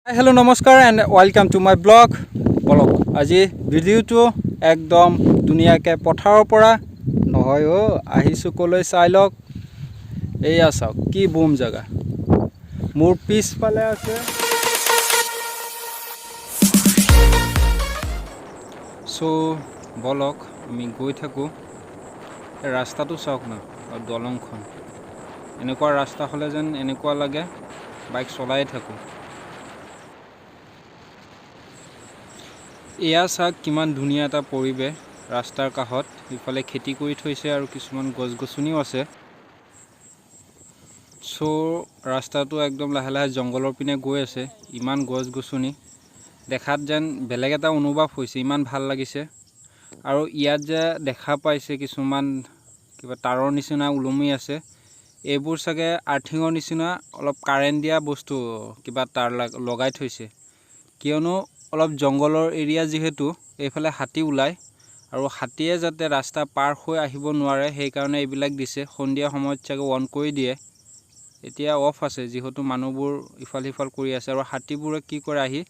Hello', নমস্কাৰ and welcome to my vlog. বলক, আজি ভিডিঅ'টো একদম ধুনীয়াকৈ পথাৰৰ পৰা নহয় অ', আহিছোঁ ক'লৈ চাই লওক। এয়া চাওক, কি বুম জেগা। মোৰ পিছফালে আছে। চ' বলক, আমি গৈ থাকোঁ। এই ৰাস্তাটো চাওক না আৰু দলংখন। এনেকুৱা ৰাস্তা হ'লে যেন এনেকুৱা লাগে বাইক চলাই থাকোঁ। এয়া চাওক, কিমান ধুনীয়া এটা পৰিৱেশ। ৰাস্তাৰ কাষত ইফালে খেতি কৰি থৈছে আৰু কিছুমান গছ গছনিও আছে। চ' ৰাস্তাটো একদম লাহে লাহে জংঘলৰ পিনে গৈ আছে। ইমান গছ গছনি, দেখাত যেন বেলেগ এটা অনুভৱ হৈছে, ইমান ভাল লাগিছে। আৰু ইয়াত যে দেখা পাইছে কিছুমান কিবা তাঁৰৰ নিচিনা ওলমি আছে, এইবোৰ চাগে আৰ্থিঙৰ নিচিনা অলপ কাৰেণ্ট দিয়া বস্তু কিবা তাঁৰ লগাই থৈছে। কিয়নো অলপ জংঘলৰ এৰিয়া যিহেতু, এইফালে হাতী ওলায় আৰু হাতীয়ে যাতে ৰাস্তা পাৰ হৈ আহিব নোৱাৰে, সেইকাৰণে এইবিলাক দিছে। সন্ধিয়া সময়ত চাগে অন কৰি দিয়ে। এতিয়া অফ আছে, যিহেতু মানুহবোৰ ইফাল সিফাল কৰি আছে। আৰু হাতীবোৰে কি কৰে, আহি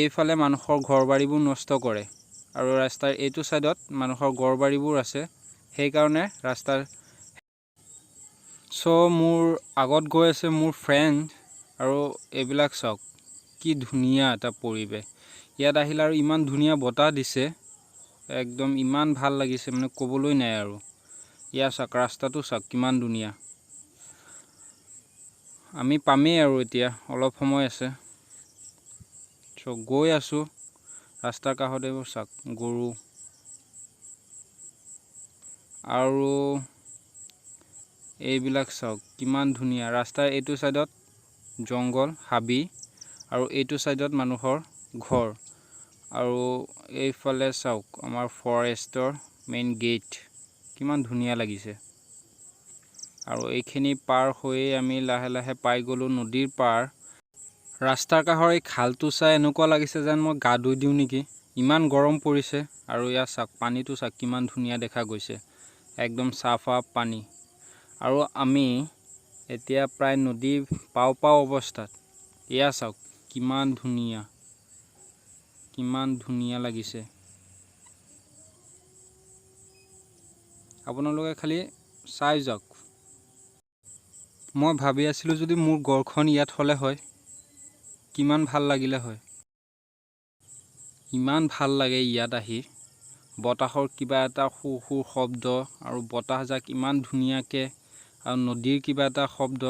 এইফালে মানুহৰ ঘৰ বাৰীবোৰ নষ্ট কৰে আৰু ৰাস্তাৰ এইটো ছাইডত মানুহৰ ঘৰ বাৰীবোৰ আছে, সেইকাৰণে ৰাস্তাৰ। চ' মোৰ আগত গৈ আছে মোৰ ফ্ৰেণ্ড। আৰু এইবিলাক চাওক, কি ধুনীয়া এটা পৰিৱেশ। ইয়াত আহিলে আৰু ইমান ধুনীয়া বতাহ দিছে, একদম ইমান ভাল লাগিছে, মানে ক'বলৈ নাই আৰু। ইয়াত চাওক, ৰাস্তাটো চাওক কিমান ধুনীয়া। আমি পামেই আৰু এতিয়া অলপ সময় আছে। চ' গৈ আছোঁ ৰাস্তাৰ কাষত। এইবোৰ চাওক, গৰু আৰু এইবিলাক চাওক কিমান ধুনীয়া। ৰাস্তাৰ এইটো ছাইডত জংঘল হাবি আৰু এইটো ছাইডত মানুহৰ ঘৰ। আৰু এইফালে চাওক, আমাৰ ফৰেষ্টৰ মেইন গেট, কিমান ধুনীয়া লাগিছে। আৰু এইখিনি পাৰ হৈয়ে আমি লাহে লাহে পাই গ'লোঁ নদীৰ পাৰ। ৰাস্তাৰ কাষৰ এই খালটো চাই এনেকুৱা লাগিছে যেন মই গা ধুই দিওঁ নেকি, ইমান গৰম পৰিছে। আৰু ইয়াত চাওক, পানীটো চাওক কিমান ধুনীয়া দেখা গৈছে, একদম চাফা পানী। আৰু আমি এতিয়া প্ৰায় নদী পাওঁ পাওঁ অৱস্থাত। এয়া চাওক, কিমান ধুনীয়া, কিমান ধুনীয়া লাগিছে। আপোনালোকে খালি চাই যাওক। মই ভাবি আছিলোঁ, যদি মোৰ ঘৰখন ইয়াত হ'লে হয়, কিমান ভাল লাগিলে হয়। ইমান ভাল লাগে ইয়াত আহি। বতাহৰ কিবা এটা সু সু শব্দ আৰু বতাহজাক ইমান ধুনীয়াকৈ আৰু নদীৰ কিবা এটা শব্দ,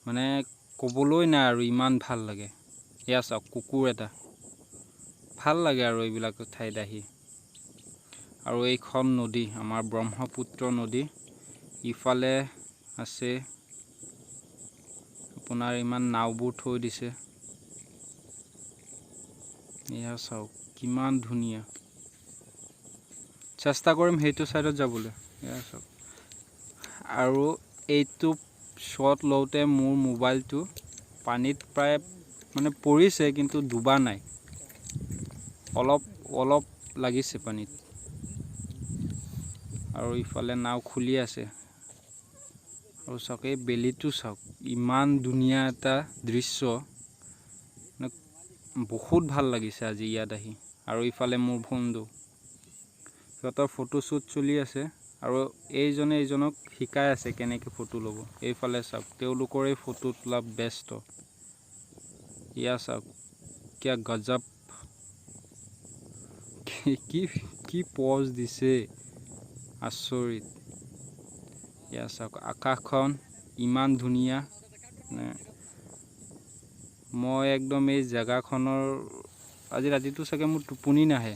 মানে ক'বলৈ নাই আৰু, ইমান ভাল লাগে। এয়া চাওক, কুকুৰ এটা। ভাল লাগে আৰু এইবিলাক ঠাইত আহি। আৰু এইখন নদী আমাৰ ব্ৰহ্মপুত্ৰ নদী। ইফালে আছে আপোনাৰ ইমান নাওবোৰ থৈ দিছে। এয়া চাওক, কিমান ধুনীয়া। চেষ্টা কৰিম সেইটো ছাইডত যাবলৈ। এয়া চাওক। আৰু এইটো শ্বট লওঁতে মোৰ মোবাইলটো পানীত প্ৰায় মানে পৰিছে, কিন্তু ডুবা নাই, অলপ অলপ লাগিছে পানীত। আৰু ইফালে নাও খুলি আছে। আৰু চাওক, এই বেলিটো চাওক, ইমান ধুনীয়া এটা দৃশ্য, মানে বহুত ভাল লাগিছে আজি ইয়াত আহি। আৰু ইফালে মোৰ বন্ধু, সিহঁতৰ ফটোশ্বুট চলি আছে আৰু এইজনে এইজনক শিকাই আছে কেনেকৈ ফটো ল'ব। এইফালে চাওক, তেওঁলোকৰে ফটো তোলা ব্যস্ত। এয়া চাওক, কিয়া গজব, কি কি পজ দিছে, আচৰিত। এয়া চাওক, আকাশখন ইমান ধুনীয়া। মানে মই একদম এই জেগাখনৰ, আজি ৰাতিটো চাগে মোৰ টোপনি নাহে।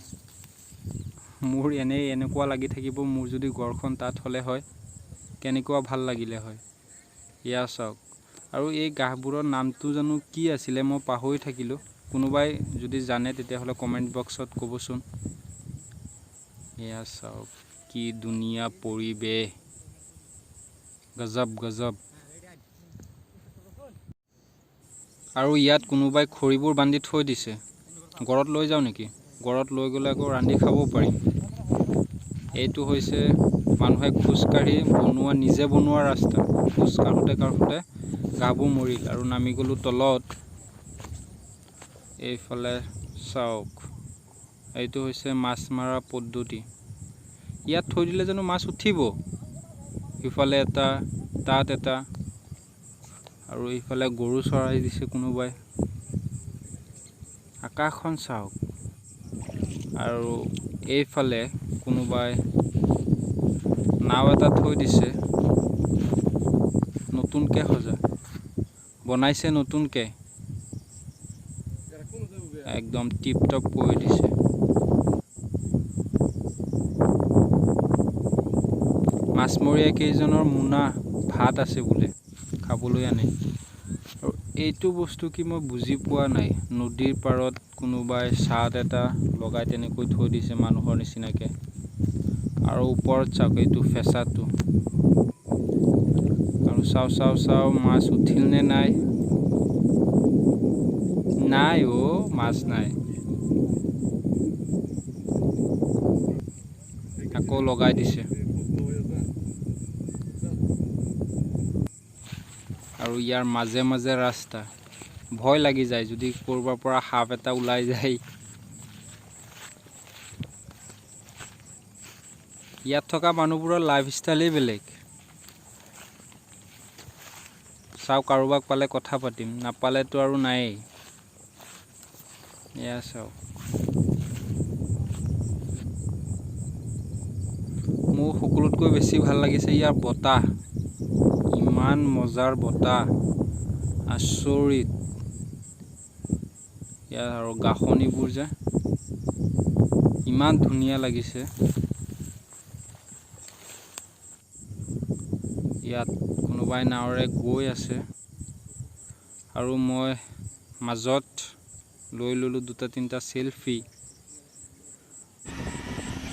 মোৰ এনেই এনেকুৱা লাগি থাকিব, মোৰ যদি ঘৰখন তাত হ'লে হয়, কেনেকুৱা ভাল লাগিলে হয়। এয়া চাওক। আৰু এই ঘাঁহবোৰৰ নামটো জানো কি আছিলে, মই পাহৰি থাকিলোঁ। কোনোবাই যদি জানে তেতিয়াহ'লে কমেণ্ট বক্সত ক'বচোন। এয়া চাওক, কি ধুনীয়া পৰিৱেশ, গজব গজব। আৰু ইয়াত কোনোবাই খৰিবোৰ বান্ধি থৈ দিছে। ঘৰত লৈ যাওঁ নেকি? ঘৰত লৈ গ'লে আকৌ ৰান্ধি খাব পাৰিম। এইটো হৈছে মানুহে খোজকাঢ়ি বনোৱা, নিজে বনোৱা ৰাস্তা। খোজ কাঢ়োঁতে কাঢ়োঁতে গাবোৰ মৰিল আৰু নামি গ'লোঁ তলত। এইফালে চাওক, এইটো হৈছে মাছ মৰা পদ্ধতি। ইয়াত থৈ দিলে জানো মাছ উঠিব? সিফালে এটা, তাত এটা, আৰু এইফালে গৰু চৰাই দিছে কোনোবাই। আকাশখন চাওক। আৰু এইফালে কোনোবাই নাও এটা থৈ দিছে, নতুনকৈ সজা বনাইছে, নতুনকৈ একদম টিপ টপ কৰি দিছে। মাছমৰীয়া কেইজনৰ মোনা ভাত আছে বোলে, খাবলৈ আনে। আৰু এইটো বস্তু কি মই বুজি পোৱা নাই। নদীৰ পাৰত কোনোবাই চাট এটা লগাই তেনেকৈ থৈ দিছে মানুহৰ নিচিনাকৈ। আৰু ওপৰত চাওক এইটো ফেঁচাটো। আৰু চাওঁ চাওঁ চাওঁ মাছ উঠিল নে নাই। নাই অ', মাছ নাই। আকৌ লগাই দিছে। আৰু ইয়াৰ মাজে মাজে ৰাস্তা, ভয় লাগি যায় যদি ক'ৰবাৰ পৰা সাপ এটা ওলাই যায়। ইয়াত থকা মানুহবোৰৰ লাইফষ্টাইলেই বেলেগ। চাওঁ কাৰোবাক পালে কথা পাতিম, নাপালেতো আৰু নায়েই। এয়া চাওক, মোৰ সকলোতকৈ বেছি ভাল লাগিছে ইয়াৰ বতাহ। ইমান মজাৰ বতাহ, আচৰিত। ইয়াৰ আৰু গাঁথনিবোৰ যে ইমান ধুনীয়া লাগিছে। ইয়াত কোনোবাই নাৱেৰে গৈ আছে আৰু মই মাজত লৈ ল'লোঁ দুটা তিনিটা চেলফি।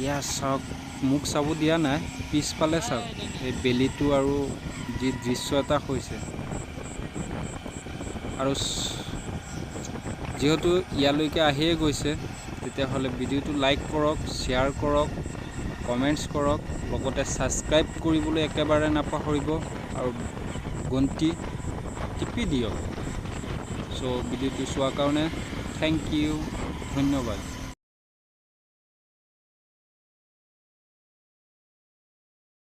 ইয়াত চাওক, মোক চাব দিয়া নাই, পিছফালে চাওক এই বেলিটো আৰু যি দৃশ্য এটা হৈছে। আৰু যিহেতু ইয়ালৈকে আহিয়ে গৈছে, তেতিয়াহ'লে ভিডিঅ'টো লাইক কৰক, শ্বেয়াৰ কৰক, কমেণ্টছ কৰক, লগতে ছাবস্ক্ৰাইব কৰিবলৈ একেবাৰে নাপাহৰিব আৰু ঘণ্টি টিপি দিয়ক। চ' ভিডিঅ'টো চোৱাৰ কাৰণে thank U, ধন্যবাদ।